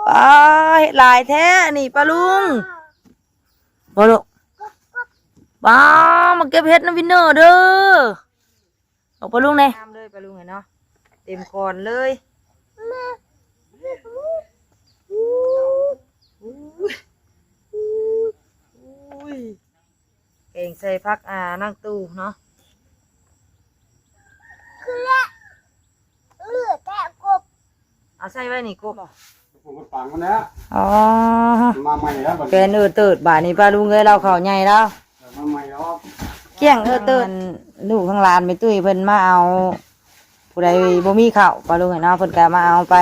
ປ້າ ເຮັດຫຼາຍແທ້ນີ້ປ້າລຸງ ບໍ່ລູກ? ປ້າ ມາເກັບເຫັດນຳວິນເນີເດີ ບອກປ້າລຸງແດ່. ງາມເລີຍປ້າລຸງເອີຍເນາະ ເຕັມຄອນເລີຍ. ອຸ້ຍ ອຸ້ຍ ອຸ້ຍ ແກງໃສ່ຜັກ ອ່າ ນາງຕູ້ເນາະ. ຄືແຫຼະ ເຫຼືອແຕ່ກົບ ເອົາໃສ່ໄວ້ນີ້ກົບ. ປູກມັນຝັງມັນແລ້ວ ອໍ ມາໃໝ່ແລ້ວບັດນີ້ ແປນເອີເຕີດບາດນີ້ປ້າລຸງເອີຍ ລາວເຂົ້າໃຫຍ່ແລ້ວ ມາໃໝ່ແລ້ວ ກ້ຽງເອີເຕີດ. ອັນລູກທາງຫຼານແມ່ຕຸ້ຍເພິ່ນມາເອົາ ຜູ້ໃດບໍ່ມີເຂົ້າປ້າລຸງເອີຍເນາະ ເພິ່ນກໍມາເອົາໄປ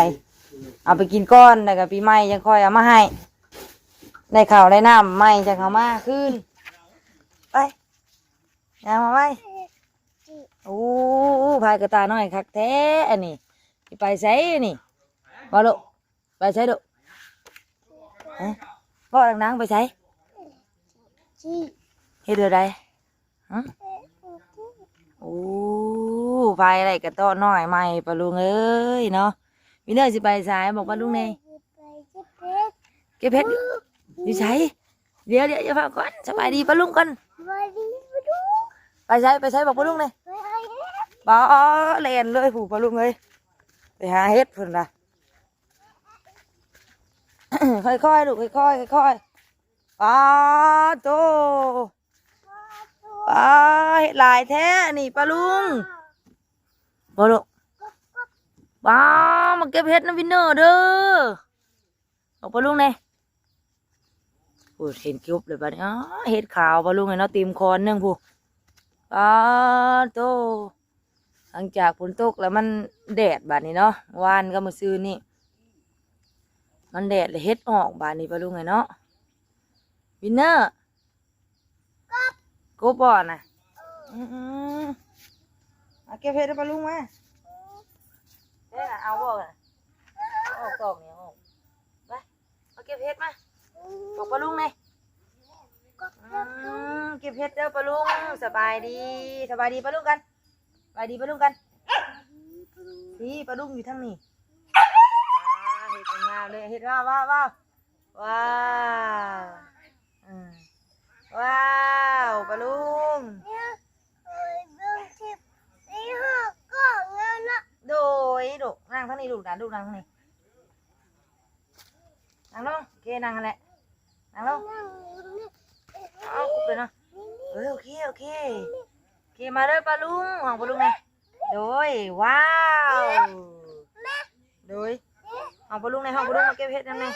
ເອົາໄປກິນກ່ອນ ແລ້ວກໍປີໃໝ່ຈັ່ງຄ່ອຍເອົາມາໃຫ້ ໄດ້ເຂົ້າໄດ້ນ້ຳໃໝ່ຈັ່ງເອົາມາຄືນ. ໄປ ຍ່າງມາໄວ້. ໂອ້ ພາຍກະຕ່າຍນ້ອຍຄັກແທ້ອັນນີ້ ຊິໄປໃສນີ້? ເວົ້າລູກ ໄປໃສລູກ? ຮະ ເວົ້າດັງໆ ໄປໃສ? ເຮັດແນວໃດ? ຮະ ໂອ້ ພາຍໄດ້ກະຕ່າຍນ້ອຍໃໝ່ປ້າລຸງເອີຍເນາະ. ວິນເນີຊິໄປໃສ? ບອກປ້າລຸງແດ່. ເກັບເຫັດ ຢູ່ໃສ? ດຽວໆ ຢ່າຟ້າວກ່ອນ ສະບາຍດີປ້າລຸງກ່ອນ ສະບາຍດີປ້າລຸງ. ໄປໃສ ໄປໃສ ບອກປ້າລຸງແດ່. ໄປຫາເຫັດ ປ້າ ແລ່ນເລີຍຜູ້ປ້າລຸງເອີຍ ໄປຫາເຫັດພຸ້ນລະ. ຄ່ອຍໆ ລູກ ຄ່ອຍໆ ຄ່ອຍໆ. ປ້າໂຕ ປ້າ ເຮັດຫຼາຍແທ້ນີ້ປ້າລຸງ ບໍ່ລູກ? ປ້າ ມາເກັບເຫັດນຳວິນເນີເດີ ບອກປ້າລຸງແດ່. ໂອ້ ເຫັນກົບເລີຍບາດນີ້ ອ້າ ເຫັດຂາວປ້າລຸງເອີຍເນາະ ເຕັມຄອນໜຶ່ງພຸ້ນ. ປ້າໂຕ ຫຼັງຈາກຝົນຕົກແລ້ວມັນແດດບາດນີ້ເນາະ ວານກັບມື້ຊືນນີ້ມັນແດດ ແລ້ວເຫັດອອກບາດນີ້ປ້າລຸງເອີຍເນາະ. ວິນເນີ ກົບບໍ່ນະ? ອືມໆ ມາເກັບເຫັດໃຫ້ປ້າລຸງມາ. ເດ້ນະ ເອົາບໍ່ນະ? ເອົາອອກຕອກນີ້ອອກ ໄປ ມາເກັບເຫັດມາ ບອກປ້າລຸງແດ່. ອືມ ເກັບເຫັດເດີປ້າລຸງ. ສະບາຍດີ ສະບາຍດີປ້າລຸງກັນ ສະບາຍດີປ້າລຸງກັນ. ນີ້ປ້າລຸງຢູ່ທາງນີ້ ອ່າ ເຮັດງາມເລີຍ ເຮັດ ວ້າວ ວ້າວ ວ້າວ ວ້າວ ອືມ ວ້າວ ປ້າລຸງ. ໂດຍ ລູກ ນັ່ງທາງນີ້ລູກ ດາ ລູກນັ່ງທາງນີ້ ນັ່ງລົງ ໂອເຄ ນັ່ງຫັ້ນແຫຼະ ນັ່ງລົງ. ເອົາຄຸບເລີຍເນາະ ເອີ ໂອເຄ ໂອເຄ ໂອເຄ ມາເດີປ້າລຸງ ຫ້ອງປ້າລຸງແດ່. ໂດຍ ວ້າວ ໂດຍ ຫ້ອງປ້າລຸງແດ່ ຫ້ອງປ້າລຸງ ມາເກັບເຫັດນຳແດ່.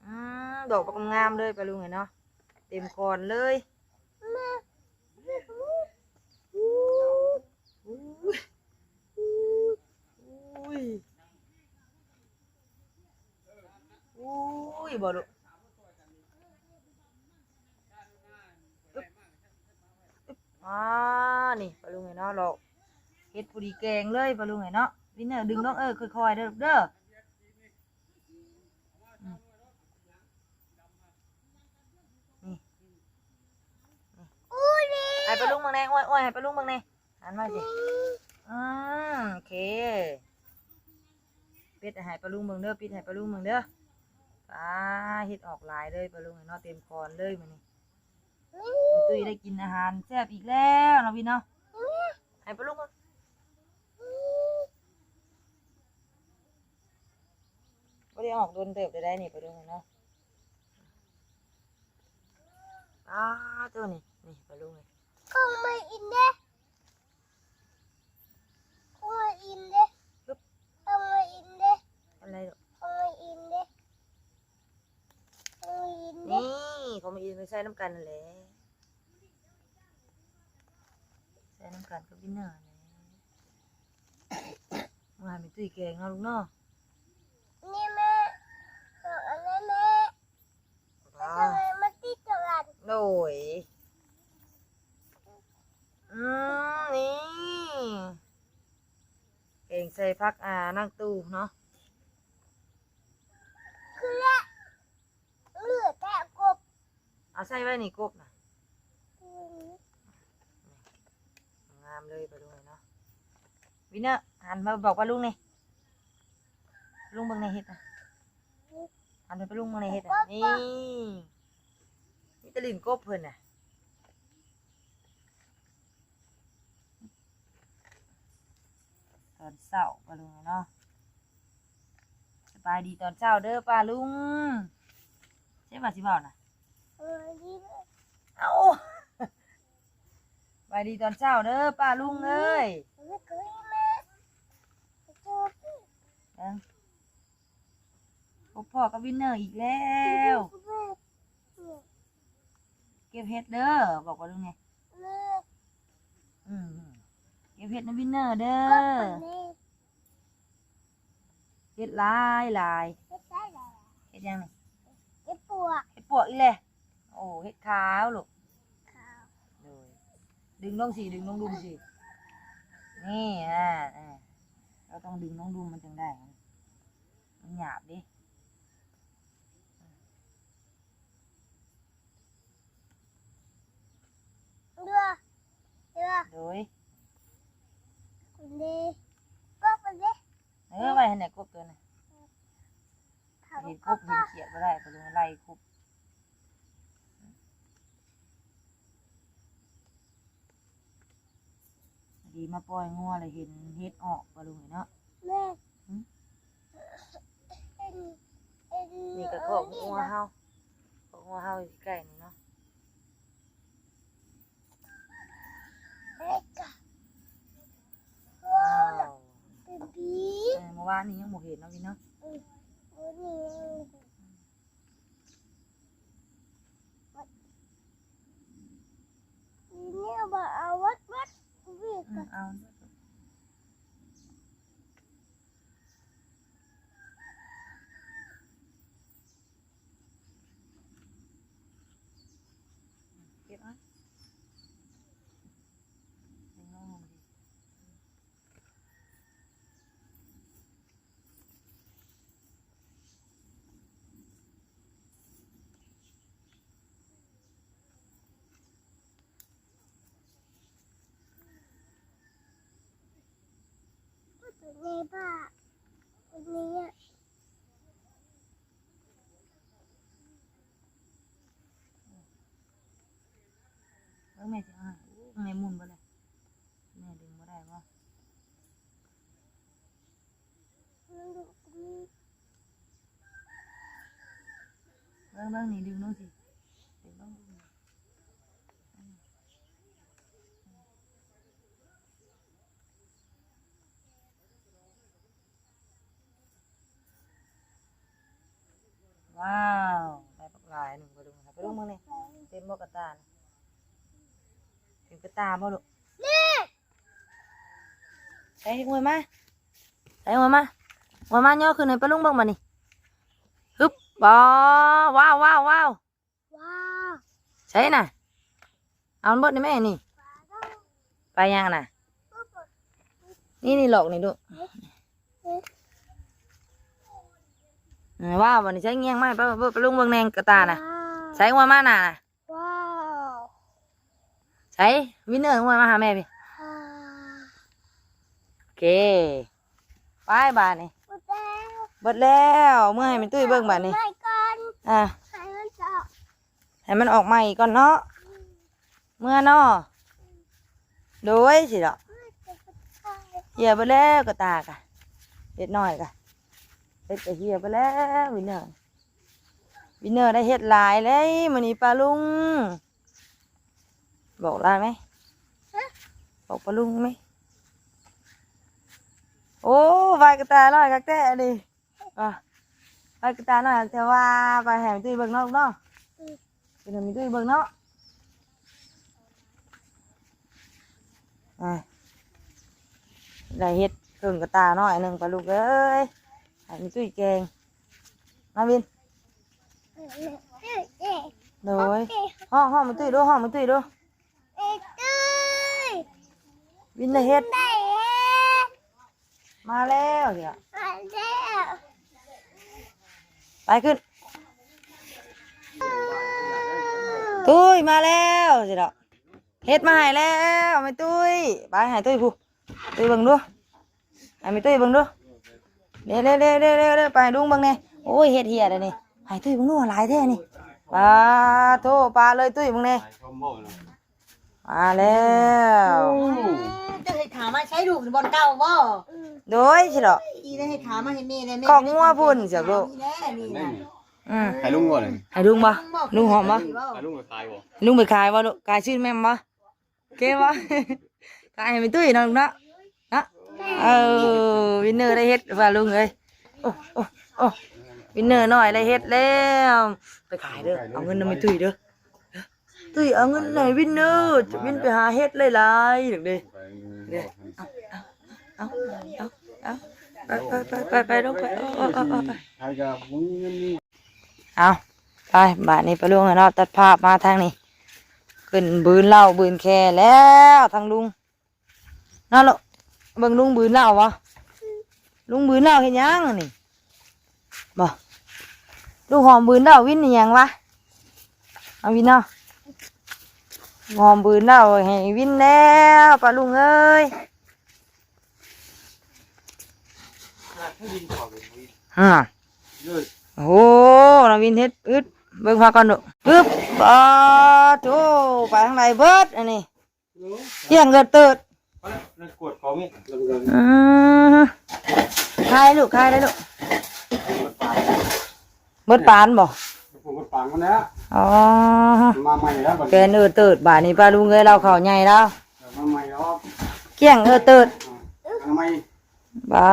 ອືມ ດອກບັກງາມເລີຍປ້າລຸງເອີຍເນາະ ເຕັມຄອນເລີຍ. ອຸ້ຍ ອຸ້ຍ ອຸ້ຍ ບໍ່ລູກ? ອາ ນີ້ປ້າລຸງເອີຍເນາະ ລອກເຮັດພໍດີແກງເລີຍປ້າລຸງເອີຍເນາະ. ວິນເນີ ດຶງລົງ ເອີ ຄ່ອຍໆ ເດີລູກເດີ. ອືມ ນີ້ ນີ້ ໃຫ້ປ້າລຸງເບິ່ງແດ່ ອວຍໆ ໃຫ້ປ້າລຸງເບິ່ງແດ່ ຫັນມາຊິ. ອືມ ໂອເຄ ປິດໃຫ້ປ້າລຸງເບິ່ງເດີ ປິດໃຫ້ປ້າລຸງເບິ່ງເດີ. ປ້າ ເຫັດອອກຫຼາຍເລີຍປ້າລຸງເອີຍເນາະ ເຕັມຄອນເລີຍມື້ນີ້. ແມ່ຕຸ້ຍໄດ້ກິນອາຫານແຊບອີກແລ້ວເນາະ ວິນເນາະ ໃຫ້ປ້າລຸງເບິ່ງ. ບໍ່ໄດ້ອອກດົນເຕີບແລ້ວໄດ໋ນີ້ປ້າລຸງເນາະ. ອ້າ ໂຕນີ້ ນີ້ປ້າລຸງນີ້ ຂອງມາອິນເດ້ ຂອງມາອິນເດ້ ຂອງມາອິນເດ້ ອັນໃດລູກ? ຂອງມາອິນເດ້ ຂອງມາອິນເດ້ ນີ້ ຂອງມາອິນໄປໃສ່ນຳກັນຫັ້ນແຫຼະ ໃສ່ນຳກັນກັບວິນເນີຫັ້ນແຫຼະ. ມາໃຫ້ແມ່ຕຸ້ຍແກງເນາະລູກເນາະ. ນີ້ແມ່ ຂອງອັນນັ້ນແມ່ ອ່າ ເອົາມາຕິດກັນ ໂດຍ ອືມ ນີ້ ແກງໃສ່ຜັກ ອ່າ ນາງຕູ້ເນາະ ຄືແຫຼະ ເຫຼືອແຕ່ກົບ ເອົາໃສ່ໄວ້ນີ້ກົບນະ ອືມ ງາມເລີຍປ້າລຸງເອີຍເນາະ. ວິນເນີ ຫັນມາບອກປ້າລຸງແດ່. ລຸງເບິ່ງແດ່ເຫັດນະ ຫັນໄປລຸງເບິ່ງແດ່ເຫັດນະ ນີ້ ມີແຕ່ຫຼິ້ນກົບເພິ່ນນະ. ຕອນເຊົ້າປ້າລຸງເນາະ ສະບາຍດີຕອນເຊົ້າເດີປ້າລຸງ ໃຊ່ວ່າຊິເວົ້ານະ ເອີ ດີເດີ ເອົ້າ ສະບາຍດີຕອນເຊົ້າເດີປ້າລຸງເອີຍ ເອີ ພົບພໍ້ກັບວິນເນີອີກແລ້ວ ເກັບເຫັດເດີ ບອກປ້າລຸງແດ່ ອືມ ເກັບເຫັດນຳວິນເນີເດີ ເຫັດຫຼາຍໆ ເຫັດຫຼາຍໆ ເຫັດຫຍັງນີ້ ເຫັດປວກ ເຫັດປວກອີກແລ້ວ ໂອ້ ເຫັດຂາວລູກ ຂາວ ໂດຍ ດຶງລົງຊິ ດຶງລົງດຸ່ມຊິ ນີ້ ອ່າ ອ່າ ເຮົາຕ້ອງດຶງລົງດຸ່ມມັນຈັ່ງໄດ້ ມັນຫຍາບເດ້ ເດີ ເດີ ໂດຍ ເດີ ກົບເດີ ເອີ ໄວ້ຫັ້ນແຫຼະ ກົບຕົວນັ້ນ ເຫັນກົບເຫັນຂຽດບໍ່ໄດ້ ກໍເລີຍໄລ່ກົບ ດີມາປ່ອຍງົວແລ້ວເຫັນເຫັດອອກບໍ່ລຸງເນາະ ແມ່ນ ຫຶ ເຫັນ ເຫັນ ນີ້ກໍຄອກງົວເຮົາ ຄອກງົວເຮົາຢູ່ໃກ້ນີ້ເນາະ ວ້າວ ເອີ ມື້ວານນີ້ຍັງບໍ່ເຫັນເນາະ ວິນເນາະ ເອີ ມື້ນີ້ຍັງບໍ່ເຫັນ ນີ້ບໍ່ເອົາວັດວັດ ອືມ ເອົາ ເກັບເອົາ ເບິ່ງແມ່ຊິເອົາໃຫ້ ໂອ້ ແມ່ໝຸ່ນເບິດເລີຍ ແມ່ດຶງບໍ່ໄດ້ບໍ່? ເບິ່ງໆ ນີ້ດຶງລົງຊິ ດຶງລົງ ວ້າວ ໄດ້ບັກຫຼາຍໜຶ່ງ ໄປເບິ່ງ ໄປເບິ່ງເບິ່ງນີ້ ເຕັມບໍ່ກະຕ່ານະ ເຕັມກະຕ່າບໍ່ລູກ? ໃສ່ງວຍມາ ໃສ່ງວຍມາ ງວຍມາ ຍໍຂຶ້ນໃຫ້ປ້າລຸງເບິ່ງບາດນີ້ ຮຶບ ວ້າວ ວ້າວ ວ້າວ ວ້າວ ວ້າວ ໃສ່ນະ ເອົາມັນເບິດນີ້ແມ່ນີ້ ປາຫຍັງນະ ນີ້ ນີ້ ລອກນີ້ລູກ ເອີ ວ້າວ ບາດນີ້ໃສ່ງຽງມາໃຫ້ປ້າ ປ້າ ປ້າລຸງເບິ່ງແດ່ກະຕ່ານະ ວ້າວ ໃສ່ງວຍມາໜ້ານະ ວ້າວ ໃສ່ ວິນເນີ ງວຍມາຫາແມ່ພີ້ ໂອເຄ ໄປບາດນີ້ ເບິດແລ້ວ ເບິດແລ້ວ ເມືອໃຫ້ແມ່ຕຸ້ຍເບິ່ງບາດນີ້ ໃຫ້ມັນເຈາະ ອ່າ ໃຫ້ມັນເຈາະ ໃຫ້ມັນອອກໃໝ່ກ່ອນເນາະ ເມືອເນາະ ໂດຍ ຊິດອກ ເຫື່ອເບິດແລ້ວກະຕ່າກະ ເດັກນ້ອຍກະ ເຮັດກະເຫື່ອເບິດແລ້ວ ວິນເນີ ວິນເນີໄດ້ເຮັດຫຼາຍເລີຍມື້ນີ້ປ້າລຸງ ບອກລາວໄໝ ຮະ ບອກປ້າລຸງໄໝ ໂອ້ ວາຍກະຕ່ານ້ອຍຄັກແທ້ອັນນີ້ ອ່າ ວາຍກະຕ່ານ້ອຍຄັກແທ້ວ່າ ໄປໃຫ້ແມ່ຕຸ້ຍເບິ່ງເນາະລູກເນາະ ອືມ ໄປໃຫ້ແມ່ຕຸ້ຍເບິ່ງເນາະ ອ່າ ໄດ້ເຮັດເຄິ່ງກະຕ່ານ້ອຍໜຶ່ງໄປລູກເອີຍ ໃຫ້ແມ່ຕຸ້ຍແກງ ມາວິນ ໂດຍ ຮ້ອງ ຮ້ອງແມ່ຕຸ້ຍດູ ຮ້ອງແມ່ຕຸ້ຍດູ ເອີ ຕຸ້ຍ ວິນໄດ້ເຮັດ ໄດ້ເຮັດ ມາແລ້ວ ມາແລ້ວ ໄປຂຶ້ນ ຕຸ້ຍ ມາແລ້ວ ຊິດອກ ເຮັດມາໃຫ້ແລ້ວ ແມ່ຕຸ້ຍ ໄປໃຫ້ຕຸ້ຍຜູ້ ຕຸ້ຍເບິ່ງດູ ໃຫ້ແມ່ຕຸ້ຍເບິ່ງດູ ເດ້ໆໆໆ ໄປໃຫ້ລຸງເບິ່ງແດ່. ໂອ້ຍ ເຫັດເຫຍແລ້ວນີ້. ໃຫ້ຕຸ້ຍເບິ່ງດູ ຫຼາຍແທ້ນີ້. ປາໂທ ປາເລີຍຕຸ້ຍເບິ່ງແດ່. ມາແລ້ວ. ເຈົ້າເຮັດຂາມາໃຊ້ລູກບ່ອນເກົ່າບໍ່? ໂດຍ ຊິດອກ. ອີໄດ້ເຮັດຂາມາໃຫ້ແມ່ແດ່. ຄອກງົວພຸ້ນ ເສຍລູກ. ນີ້ແຫຼະ ນີ້ນະ. ອືມ ໃຫ້ລຸງບໍ່ນີ້? ໃຫ້ລຸງບໍ່? ລຸງຫອມບໍ່? ໃຫ້ລຸງໄປຂາຍບໍ່? ລຸງໄປຂາຍບໍ່ລູກ? ຂາຍຊື້ແມ່ນບໍ່? ໂອເຄບໍ່? ຂາຍໃຫ້ແມ່ຕຸ້ຍເນາະລູກເນາະ. ເນາະ ເອີ ວິນເນີໄດ້ເຮັດວ່າລຸງເອີຍ. ໂອ້ ໂອ້ ໂອ້ ວິນເນີນ້ອຍໄດ້ເຮັດແລ້ວ. ໄປຂາຍເດີ ເອົາເງິນນຳແມ່ຕຸ້ຍເດີ. ຕຸ້ຍເອົາເງິນໃຫ້ວິນເນີ ວິນໄປຫາເຮັດຫຼາຍໆ ເດີ. ເອົາ ເອົາ ເອົາ ເອົາ ໄປ ໄປ ໄປ ໄປ ໄປ ລົງໄປ. ເອົາ ເອົາ ໄປ ໄປ ໄປ ເອົາ ໄປ ບາດນີ້ປ້າລຸງເນາະ ຕັດພາບມາທາງນີ້ ຂຶ້ນບືນເຫຼົ້າບືນແຄແລ້ວທາງລຸງ. ເນາະລູກ ເບິ່ງລຸງບືນເຫຼົ້າບໍ່? ລຸງບືນເຫຼົ້າເຮັດຫຍັງອັນນີ້? ບໍ່ ລູກຫອມບືນເຫຼົ້າວິນອີຫຍັງວະ? ເອົາວິນເນາະ ຫອມບືນເຫຼົ້າໃຫ້ວິນແລ້ວ ປ້າລຸງເອີຍ. ຮະ ໂອ້ ນ້ອງວິນເຮັດອຶດ. ເບິ່ງພາກ່ອນລູກ. ປຶບ ປາໂທ ໄປທາງໃດເບິດອັນນີ້? ກຽງເກີດເຕີດ. ອືມ ຂາຍລູກ ຂາຍໄດ້ລູກ. ເບິດປານບໍ່? ເບິດປານໝົດແລ້ວ. ອໍ ມາໃໝ່ແລ້ວບັດນີ້. ແກນເອີເຕີດບາດນີ້ ປ້າລຸງເອີຍ ລາວເຂົ້າໃຫຍ່ແລ້ວ. ມາໃໝ່ແລ້ວ. ກຽງເອີເຕີດ. ມາໃໝ່. ບາ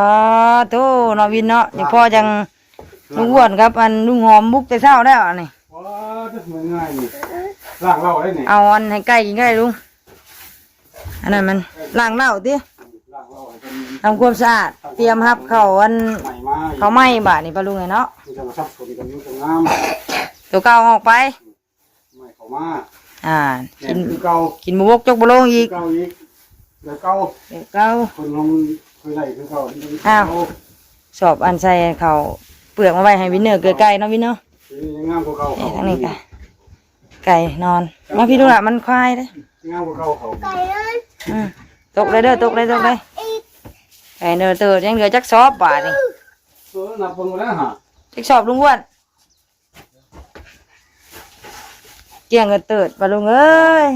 ໂທ ນ້ອງວິນເນາະ ນີ້ພໍຈັ່ງ ລຸງອ້ວນກັບອັນລຸງຫອມບຸກແຕ່ເຊົ້າແລ້ວອັນນີ້. ວ້າ ເຮັດງ່າຍນີ້ ລ້າງເຫຼົ້າໄດ້ນີ້. ເອົາອັນໃຫ້ໄກ່ກິນໄກ່ລຸງ. ອັນນັ້ນມັນລ້າງເຫຼົ້າຕິ ລ້າງເຫຼົ້າໃຫ້ເພິ່ນ ທຳຄວາມສະອາດ ຕຽມຮັບເຂົ້າອັນ ໃໝ່ມາ ເຂົ້າໃໝ່ບາດນີ້ ປ້າລຸງເອີຍເນາະ. ມັນຈະບໍ່ສັບສົນກັນ ມັນຈະງາມ. ໂຕເກົ່າອອກໄປ ໃໝ່ເຂົ້າມາ. ອ່າ ແໜ້ນຄືເກົ່າ ກິນ ກິນບໍ່ບົກຈົກບໍ່ລົງອີກ. ຄືເກົ່າອີກ ແບບເກົ່າ ແບບເກົ່າ. ຄົນເຮົາມັນເຄີຍໄດ້ຄືເກົ່າ. ອ້າວ ຊອບອັນໃສ່ເຂົ້າເປືອກມາໄວ້ໃຫ້ວິນເນີເກີດໄກ່ເນາະ ວິນເນີ. ນີ້ຍັງງາມກວ່າເກົ່າ. ເອີ ທາງນີ້ກະໄກ່ນອນ. ມາພີ່ດູລະ ມັນຄວາຍເດ້. ງາມກວ່າເກົ່າເຂົາ. ອືມ ຕົກເລີຍເດີ ຕົກເລີຍ ຕົກເລີຍ. ໄກ່ເນີເຕີ ຍັງເຫຼືອຈັກຊອບບາດນີ້? ເອີ ນັບເບິ່ງແລ້ວຫາ ຈັກຊອບລຸງອ້ວນ. ກຽງເກີດເຕີດ ປ້າລຸງເອີຍ.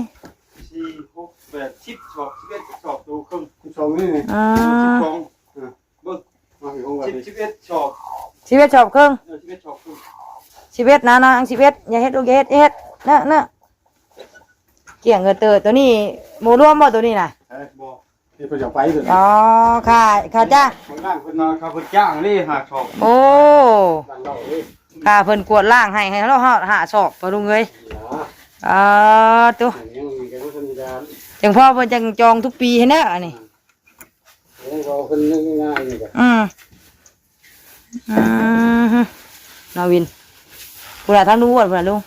ສີ່ ຫົກ ແປດ ສິບຊອບ ສິບເອັດຊອບ ໂຕເຄິ່ງ ສິບສອງນີ້. ອືມ ສິບສອງ. ເອີ ເບິ່ງ ສິບ ສິບເອັດຊອບ ສິບເອັດຊອບເຄິ່ງ. ເອີ ສິບເອັດຊອບເຄິ່ງ. ສິບເອັດນະ ນະ ສິບເອັດ ຢ່າເຮັດລູກ ຢ່າເຮັດ ຢ່າເຮັດ ນະ ນະ. ກຽງເກີດເຕີດ ໂຕນີ້ບໍ່ລວມບໍ່ ໂຕນີ້ນະ? ເອີ ບໍ່ ນີ້ເພິ່ນຈະໄປເລີຍ. ອໍ ຄ່າ ຄ່າຈ້າງ ເພິ່ນຈ້າງ ເພິ່ນວ່າຄ່າເພິ່ນຈ້າງນີ້ຫ້າຊອບ. ໂອ້ ລ້າງເຫຼົ້ານີ້ ຄ່າເພິ່ນກວດລ້າງໃຫ້ ໃຫ້ເຮົາຮອດຫ້າຊອບ ປ້າລຸງເອີຍ. ອໍ ໂຕ ຍັງມີກັນບໍ່ທັນໄດ້ ຈັ່ງພໍເພິ່ນຈັ່ງຈອງທຸກປີຫັ້ນແຫຼະອັນນີ້. ເອີ ເວົ້າເພິ່ນງ່າຍໆນີ້ກະ ອືມ ອືມ ນ້ອງວິນ ພຸ້ນລະ ທາງລຸງອ້ວນພຸ້ນລະລຸງ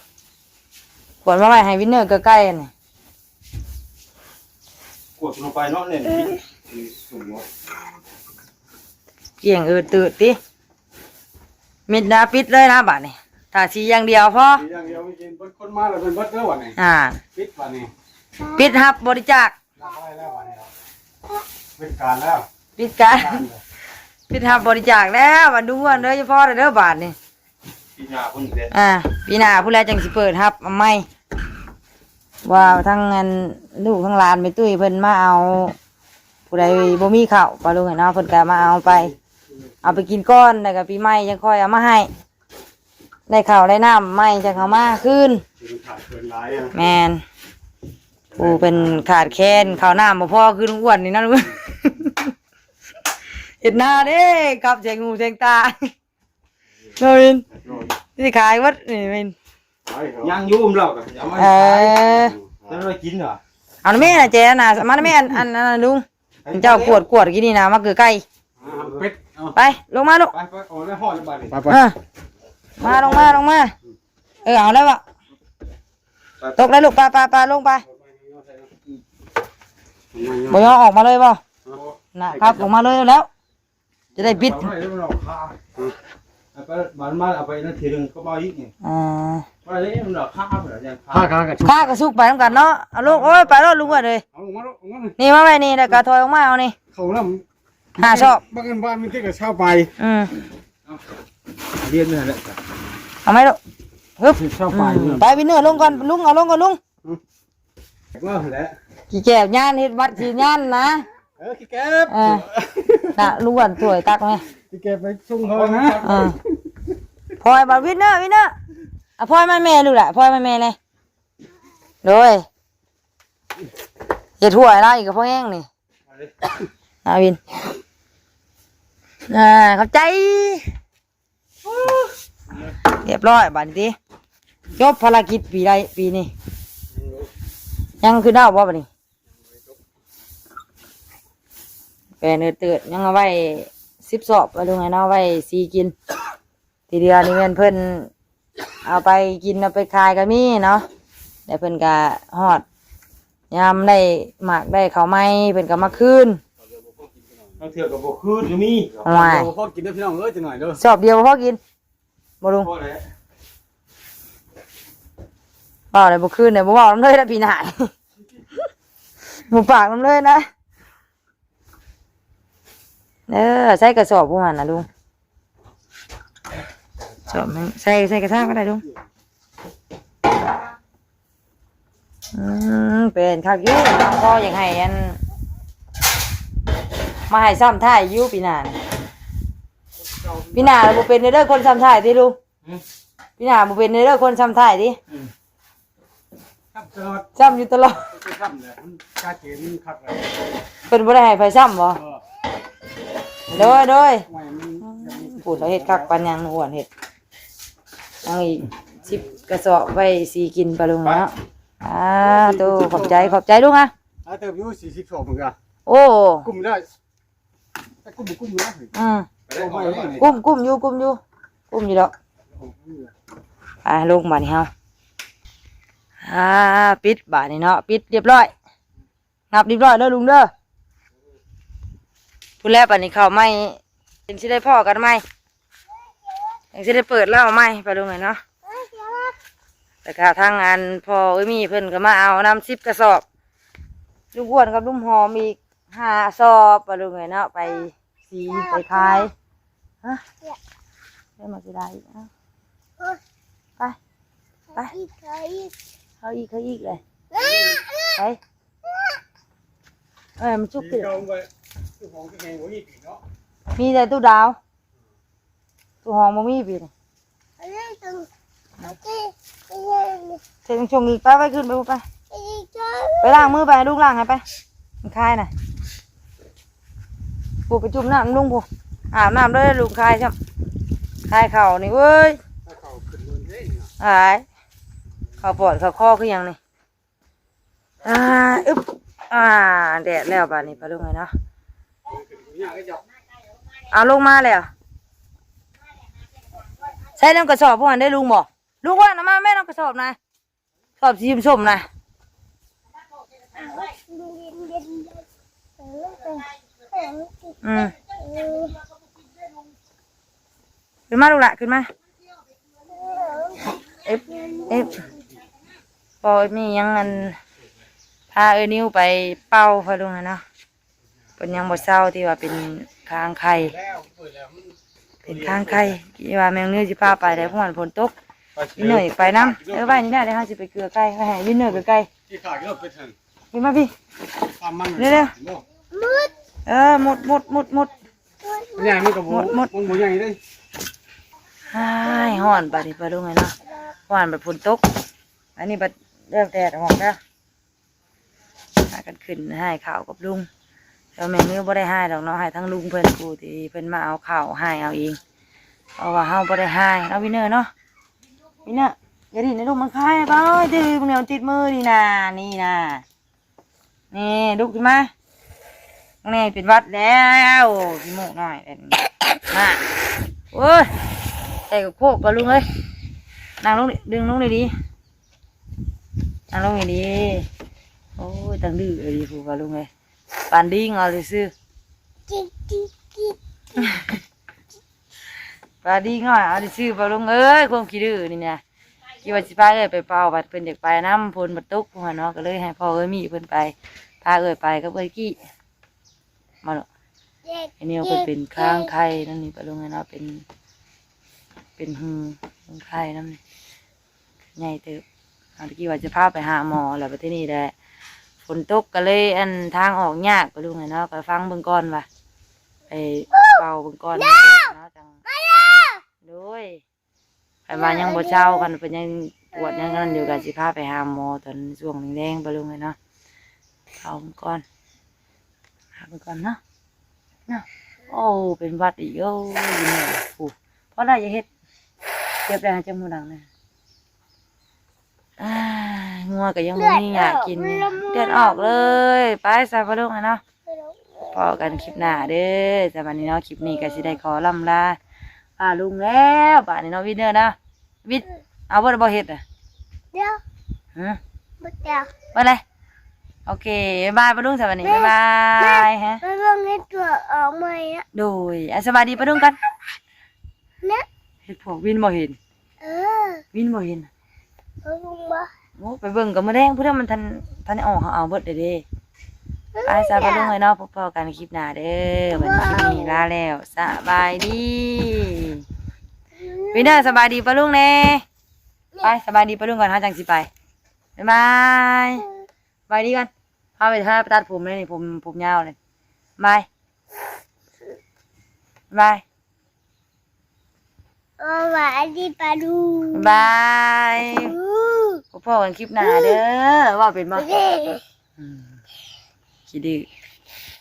ກວດມາໄວ້ໃຫ້ວິນເນີເກີດໄກ່ອັນນີ້. ກວດລົງໄປເນາະ ແໜ້ນ ກຽງເອີເຕີດຕິ. ມິດນາ ປິດເລີຍນະບາດນີ້ ທາສີຢ່າງດຽວພໍ ສີຢ່າງດຽວ. ມີກິນເບິດ ຄົນມາແລ້ວເພິ່ນເບິດເດີບາດນີ້. ອ່າ ປິດບາດນີ້ ປິດຮັບບໍລິຈາກ. ນັບໄດ້ແລ້ວບາດນີ້ ປິດການແລ້ວ ປິດການ ປິດຮັບບໍລິຈາກແລ້ວ. ບັດດູເຮືອນເດີ ຢ່າພໍເດີບາດນີ້. ປີໜ້າພຸ້ນເດ້ ອ່າ ປີໜ້າພຸ້ນແລ້ວຈັ່ງຊິເປີດຮັບມາໃໝ່. ວ່າທັງອັນລູກທັງຫຼານແມ່ຕຸ້ຍເພິ່ນມາເອົາ ຜູ້ໃດບໍ່ມີເຂົ້າ ປ້າລຸງເອີຍເນາະ ເພິ່ນກະມາເອົາໄປ ເອົາໄປກິນກ່ອນ ແລ້ວກະປີໃໝ່ຈັ່ງຄ່ອຍເອົາມາໃຫ້. ໄດ້ເຂົ້າໄດ້ນ້ຳໃໝ່ຈັ່ງເອົາມາຄືນ. ມັນຂາດເຂີນຫຼາຍອະ. ແມ່ນ ຜູ້ເພິ່ນຂາດແຄນເຂົ້ານ້ຳບໍ່ພໍຄືລຸງອ້ວນນີ້ນະ. ເຮັດນາເດ້ ກັບແສງຫູແສງຕາ ເນາະວິນ. ຊິຂາຍເບິດນີ້ວິນ. ຍັງຢູ່ລາວກະຊິເອົາມາ ເອີ ຂາຍ ແລ້ວໄດ້ກິນຫວາ? ເອົານະແມ່ນະ ແຈນະ ມານະແມ່ນ ອັນ ອັນ ອັນ ລຸງ ເຈົ້າກວດ ກວດກີ້ນີ້ນະ ມາເກີໄກ່. ອ່າ ເປັດ ເອົາ ໄປ ລົງມາລູກ ໄປ ໄປ ອອກແລ້ວ ຮອດແລ້ວບາດນີ້ ໄປ ໄປ ເອີ ມາ ລົງມາ ລົງມາ ເອີ ເອົາແລ້ວເບາະ ໄປ ຕົກແລ້ວລູກ ໄປ ໄປ ໄປ ລົງໄປ ບໍ່ຍອມອອກມາເລີຍບໍ່? ບໍ່ ນະ ຂັບລົງມາເລີຍແລ້ວ ຈະໄດ້ບິດ ເອົາໄວ້ແລ້ວມັນອອກຄາ ເອົາໄປ ບາດມາເອົາໄປນັ້ນທີໜຶ່ງກໍມາອີກນີ້ ອ່າ ວ່າແລ້ວມັນອອກຄາ ຄາ ຄາກະສຸກ ຄາກະສຸກໄປນຳກັນເນາະ ເອົາລົງ ໂອ້ຍ ໄປໂລດລຸງເອີຍ ເອົາລົງມາ ລົງມາ ນີ້ມາໄວ້ນີ້ ແລ້ວກະຖອຍອອກມາເອົານີ້ ເຂົ້ານຳ ຫ້າຊອບ ບັກເງິນບ້ານມັນຕິດກັບຊາວປາຍ ອືມ ລຽນນັ້ນແຫຼະ ເອົາໄໝລູກ ຮຶບ ຊາວປາຍ ອືມ ເງິນ ໄປວິນເນີ ລົງກ່ອນ ລຸງ ເອົາລົງກ່ອນລຸງ ວ່າແຫຼະ ຂີ້ແກບຍານ ເຮັດວັດຂີ້ຍານນະ ເອີ ຂີ້ແກບ ເອີ ນະ ລຸງອ້ວນ ຖ້ວຍຕັກແມ່ ຂີ້ແກບໄປສົ່ງເຂົານະ ເອີ ພອຍ ບາດວິນເນີ ວິນເນີ ອະ ພອຍມາແມ່ລູກຫຼະ ພອຍມາແມ່ແດ່ ໂດຍ ເຮັດຫົວໃຫ້ລາວອີກກໍພໍແຮງນີ້ ອາວິນ ອ່າ ຂອບໃຈ ຮຽບຮ້ອຍບາດນີ້ຕິ ຈົບພາລະກິດປີໃດປີນີ້ ຍັງຄືເກົ່າບໍ່ບາດນີ້ ແປເນີເຕີດ ຍັງເອົາໄວ້ສິບສອບ ວ່າລຸງໃຫ້ເນາະ ໄວ້ສີກິນ ທີ່ເຫຼືອນີ້ແມ່ນເພິ່ນເອົາໄປກິນເອົາໄປຂາຍກໍມີເນາະ ແລ້ວເພິ່ນກໍຮອດຍາມໄດ້ໝາກໄດ້ເຂົ້າໃໝ່ ເພິ່ນກໍມາຄືນ ບາງເທື່ອກໍບໍ່ຄືນກໍມີ ໂອ້ຍ ບໍ່ພໍກິນເດີພີ່ນ້ອງເອີຍ ຈັກໜ້ອຍເດີ ຊອບດຽວບໍ່ພໍກິນ ບໍ່ລຸງ ພໍແລ້ວ ເວົ້າແລ້ວບໍ່ຄືນເດີ ບໍ່ເວົ້ານຳເລີຍລະປີໜ້າ ບໍ່ປາກນຳເລີຍນະ. ເອີ ໃສ່ກະສອບຜູ້ຫັ້ນນະລຸງ ສອບໃສ່ ໃສ່ກະຊາກກໍໄດ້ລຸງ ອືມ ເປັນຄັກຢູ່ ພໍ່ຢາກໃຫ້ອັນ ມາໃຫ້ຊ້ຳທ້າຍຢູ່ປີໜ້ານີ້ ປີໜ້າບໍ່ເປັນເດີ ຄົນຊ້ຳທ້າຍຕິລຸງ ອືມ ປີໜ້າບໍ່ເປັນເດີ ຄົນຊ້ຳທ້າຍຕິ ອືມ ຊ້ຳຕະຫຼອດ ຊ້ຳຢູ່ຕະຫຼອດ ບໍ່ຊ້ຳແຫຼະ ມັນກາເກນມັນຄັກແລ້ວ ເພິ່ນບໍ່ໄດ້ໃຫ້ໃຜຊ້ຳບໍ່ ເອີ ໂດຍ ໂດຍ ໂອ້ຍ ມັນ ພຸ້ນ ລາວເຮັດຄັກປານຫຍັງ ອ້ວນເຮັດ ຍັງອີກສິບກະສອບໄວ້ສີກິນປາລຸງເນາະ ອ່າ ໂຕ ຂອບໃຈ ຂອບໃຈລຸງອະ ຫຼາຍເຕີບຢູ່ ສີ່ສິບສອບມື້ກະ ໂອ້ ກຸ້ມໄດ້ ແຕ່ກຸ້ມບໍ່ກຸ້ມຢູ່ນະ ອືມ ກຸ້ມ ກຸ້ມຢູ່ ກຸ້ມຢູ່ ກຸ້ມຢູ່ດອກ ອ່າ ລົງບາດນີ້ເຮົາ ອ່າ ປິດບາດນີ້ເນາະ ປິດຮຽບຮ້ອຍ ນັບຮຽບຮ້ອຍເດີລຸງເດີ ພຸ້ນແຫຼະ ບາດນີ້ເຂົ້າໃໝ່ ຈັ່ງຊິໄດ້ພໍ້ກັນໃໝ່ ຈັ່ງຊິໄດ້ເປີດເລົ່າໃໝ່ ປາລຸງເອີຍເນາະ ແລ້ວກະທາງອັນພໍ່ເອີຍມີເພິ່ນກໍມາເອົານຳສິບກະສອບ ລຸງອ້ວນກັບລຸງຫອມອີກ ຫ້າສອບປາລຸງເອີຍເນາະ ໄປສີໄປຂາຍ ຮະ ໄດ້ມາຊິໄດ້ອີກ ເອົາ ໄປ ໄປ ເອົາອີກ ເອົາອີກ ເອົາອີກເລີຍ ໄປ ເອີ ມັນສຸກ ມີແຕ່ຕູ້ດາວ ຕູ້ຫອງບໍ່ມີປີນີ້ ເຮັດຊ່ວງນີ້ ໄປ ໄປຂຶ້ນໄປພຸ້ນໄປ ໄປລ້າງມືໄປ ໃຫ້ລຸງລ້າງໃຫ້ໄປ ມັນຄາຍນະ ພຸ້ນໄປຈຸ່ມນ້ຳລຸງພຸ້ນ ອາບນ້ຳເດີລຸງ ຄາຍຊ້ຳ ຄາຍເຂົ້ານີ້ເວີ້ຍ ເຂົ້າຂຶ້ນເລີຍເດ້ ອາຍ ເຂົ້າປອດເຂົ້າຄໍຄືຫຍັງນີ້ ອ່າ ອຶບ ອ່າ ແດດແລ້ວບາດນີ້ປາລຸງເອີຍເນາະ ເອົາລົງມາແລ້ວ ໃສ່ນຳກະສອບພວກຫັ້ນເດ້ລຸງບໍ ລຸງວ່ານຳມາແມ່ນຳກະສອບນະ ສອບສີສົ້ມໆນະ ອືມ ຂຶ້ນມາລູກຫຼ້າ ຂຶ້ນມາ ເອັບ ເອັບ ບໍ່ມີຫຍັງ ອັນ ພາເອື້ອຍນິວໄປເປົ່າພະລຸງຫັ້ນເນາະ ເພິ່ນຍັງບໍ່ເຊົາ ທີ່ວ່າເປັນຄາງໄຂ່ ເປັນຄາງໄຂ່ ທີ່ວ່າແມ່ນ້ອງນິວຊິພາໄປແລ້ວ ເພາະວ່າຝົນຕົກ ວິນເນີຢາກໄປນຳ ເອີ ໄວ້ນີ້ແຫຼະ ດຽວເຮົາຊິໄປເກືອໄກ່ ໄວ້ໃຫ້ວິນເນີເກືອໄກ່ ນີ້ຂາດເລີຍເປັນ ເຫັນບໍ່ພີ່ ຕາມມັນ ເລັວໆ ເອີ ໝົດ ໝົດ ໝົດ ໝົດ ໃຫຍ່ມັນກໍບໍ່ ໝົດ ໝົດ ມັນບໍ່ໃຫຍ່ເດ້ ອ້າຍ ຮ້ອນບາດນີ້ປາລຸງເອີຍເນາະ ຮ້ອນບາດຝົນຕົກ ອັນນີ້ບາດເລີ່ມແດດອອກແລ້ວ ພາກັນຂຶ້ນຮ້າຍເຂົ້າກັບລຸງ ແຕ່ວ່າແມ່ນິວບໍ່ໄດ້ຮ້າຍດອກເນາະ ຮ້າຍທາງລຸງເພິ່ນ ຜູ້ທີ່ເພິ່ນມາເອົາເຂົ້າ ຮ້າຍເອົາເອງ ເພາະວ່າເຮົາບໍ່ໄດ້ຮ້າຍເນາະ ວິນເນີເນາະ ວິນເນີ ຢ່າດິ້ນໃນລູກ ມັນຄາຍ ໄປ ເດີ ເບິ່ງແນວຕິດມືນີ້ນາ ນີ້ນາ ນີ້ ລຸກຂຶ້ນມາ ແມ່ເປັນຫວັດແລ້ວ ຂີ້ມູກນ້ອຍ ມາ ໂອ້ຍ ໃສ່ກະໂຄກກ່ອນລຸງເອີຍ ນັ່ງລົງ ດຶງລົງດີໆ ນັ່ງລົງດີໆ ໂອ້ຍ ຕັ້ງດື້ອີ່ຫຼີພຸ້ນວ່າລຸງເອີຍ ປານດີງເອົາຊື່ໆ ປານດີງເອົາຊື່ໆ ບໍ່ລຸງເອີຍ ຄວາມຂີ້ດື້ນີ້ນະ ຄິດວ່າຊິພາເອື້ອຍໄປເປົ່າ ບັດເພິ່ນຢາກໄປນຳ ຝົນບັດຕົກພຸ້ນເນາະ ກໍເລີຍໃຫ້ພໍ່ເອື້ອຍມີເພິ່ນໄປ ພາເອື້ອຍໄປກັບເອື້ອຍກີ້ ມາລູກ ໄອ້ນິວເພິ່ນເປັນຄາງໄຂ່ນຳນີ້ ປະລຸງເອີຍເນາະ ເປັນ ເປັນຮູ ເປັນໄຂ່ນຳນີ້ ໃຫຍ່ເຕີບ. ເຮົາຕະກີ້ວ່າຈະພາໄປຫາໝໍ ແລ້ວບັດທີນີ້ແຫຼະ ຝົນຕົກກໍເລີຍ ອັນ ທາງອອກຍາກ ປະລຸງເອີຍເນາະ. ກໍຟັງເບິ່ງກ່ອນວ່າ ໄປເປົ່າເບິ່ງກ່ອນເນາະ ຈັ່ງ ໂດຍ ຄັນວ່າຍັງບໍ່ເຊົາ ຄັນເພິ່ນຍັງປວດຍັງນັ້ນຢູ່ ກໍຊິພາໄປຫາໝໍຕອນຊ່ວງແລງໆ ປະລຸງເອີຍເນາະ. ເອົາເບິ່ງກ່ອນ ຫາເບິ່ງກ່ອນເນາະ ເນາະ. ໂອ້ ເປັນຫວັດອີກ ໂອ້ຍ ຢູ່ນີ້ ໂອ້ ພໍໄດ້ ຢ່າເຮັດ ເຈັບໄດ້ ຫາເຈັບຫົວຫຼັງນະ. ອ່າ ງົວກໍຍັງບໍ່ມີຫຍ້າກິນ ເລືອດອອກເລີຍ. ໄປຊະ ປະລຸງເອີຍເນາະ ພໍ້ກັນຄລິບໜ້າເດີ. ສຳລັບມື້ນີ້ເນາະ ຄລິບນີ້ກໍຊິໄດ້ຂໍລ່ຳລາປ້າລຸງແລ້ວ ບາດນີ້ເນາະ ວິນເດີເນາະ. ວິນ ເອົາເບິດບໍ່ເຮັດນະ? ດຽວ ຮະ ເບິດແລ້ວ ເບິດເລີຍ. ໂອເຄ ບາຍບາຍ ປະລຸງ ສະບາຍດີ ບາຍບາຍ. ຮະ ໄປເບິ່ງໃນຕົວອອກໃໝ່ນະ. ໂດຍ ອ່ະ ສະບາຍດີ ປະລຸງ ກ່ອນນະ. ເຮັດພວກວິນບໍ່ເຫັນ ເອີ ວິນບໍ່ເຫັນ ເອີ ເບິ່ງບໍ່ ໂອ້ ໄປເບິ່ງກໍມື້ແລງພຸ້ນ ມັນທັນ ທັນໄດ້ອອກ ເຮົາເອົາເບິດເດ້. ໄປຊະ ປະລຸງເອີຍເນາະ ພົບພໍ້ກັນຄລິບໜ້າເດີ. ບັດນີ້ຄລິບນີ້ລາແລ້ວ ສະບາຍດີ. ວິນເດີ ສະບາຍດີປະລຸງແດ່. ໄປ ສະບາຍດີປະລຸງກ່ອນ ເຮົາຈັ່ງຊິໄປ. ບາຍບາຍ ສະບາຍດີກ່ອນ. ພາໄປ ພາໄປຕັດຜົມເລີຍນີ້ ຜົມ ຜົມຍາວເລີຍ. ບາຍບາຍ. ສະບາຍດີປະລຸງ ບາຍ ອື ພໍ້ກັນຄລິບໜ້າເດີ. ເວົ້າເປັນບໍ່? ອື ຂີ້ດື້.